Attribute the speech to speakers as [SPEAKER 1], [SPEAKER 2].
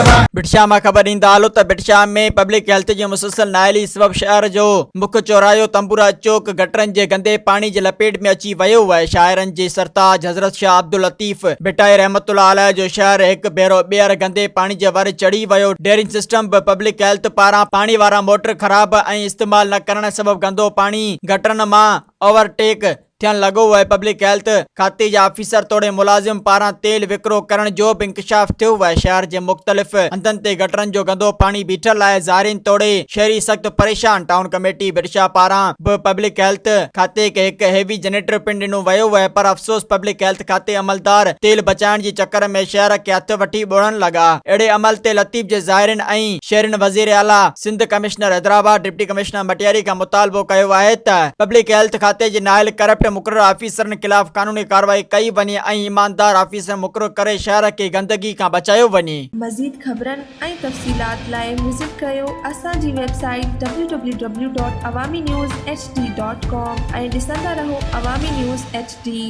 [SPEAKER 1] ڀٽشاهه مان خبر ڏيندا هلو ته ڀٽشاهه ۾ پبلڪ هيلٿ جي مسلسل نااهلي سبب شهر جو مک چوراهو تنبورا چوڪ گٽرن جي گندي پاڻي جي لپيٽ ۾ اچي ويو آهي. شاعرن جي سرتاج حضرت شاهه عبداللطيف ڀٽائي رحمة الله عليه جو شهر هڪ ڀيرو ٻيهر گندي پاڻي جي ور چڙهي ويو. ڊرينج سسٽم به پبلڪ هيلٿ پاران پاڻي وارا موٽر خراب ۽ استعمال نه ڪرڻ سبب گندو پاڻي گٽرن مان اوور ٽيڪ ٿيڻ لڳو ۽ پبلڪ هيلٿ کاتي جا آفيسر توڙي ملازم پاران تيل وڪرو ڪرڻ جو به انڪشاف ٿيو ۽ شهر جي مختلف هنڌن تي گٽرن جو گندو پاڻي بيٺل آهي زائرين توڙي شهري سخت پريشان ٽائون ڪميٽي ڀٽشاهه پاران به پبلڪ هيلٿ کاتي کي هڪ هيوي جنريٽر پڻ ڏنو ويو آهي پر افسوس پبلڪ هيلٿ کاتي عملدار تيل بچائڻ جي چڪر ۾ شهر کي هٿ وٺي ٻوڙڻ لڳا اهڙي عمل تي لطيف جي زائرين ۽ شهرين وزير اعليٰ Sindh commissioner Hyderabad deputy commissioner Matiari کان مطالبو ڪيو آهي ته پبلڪ هيلٿ کاتي جي نااهل ڪرپٽ مقرر آفيسرن خلاف قانوني ڪارروائي ڪئي وڃي ۽ ايماندار آفيسر مقرر ڪري شهر کي گندگي کان بچايو وڃي.
[SPEAKER 2] مزيد خبرن ۽ تفصيلات لاء وزٽ ڪريو اسان جي website W W W dot Awami news H D dot com ۽ ڏسندا رهو عوامي نيوز ايڇ ڊي.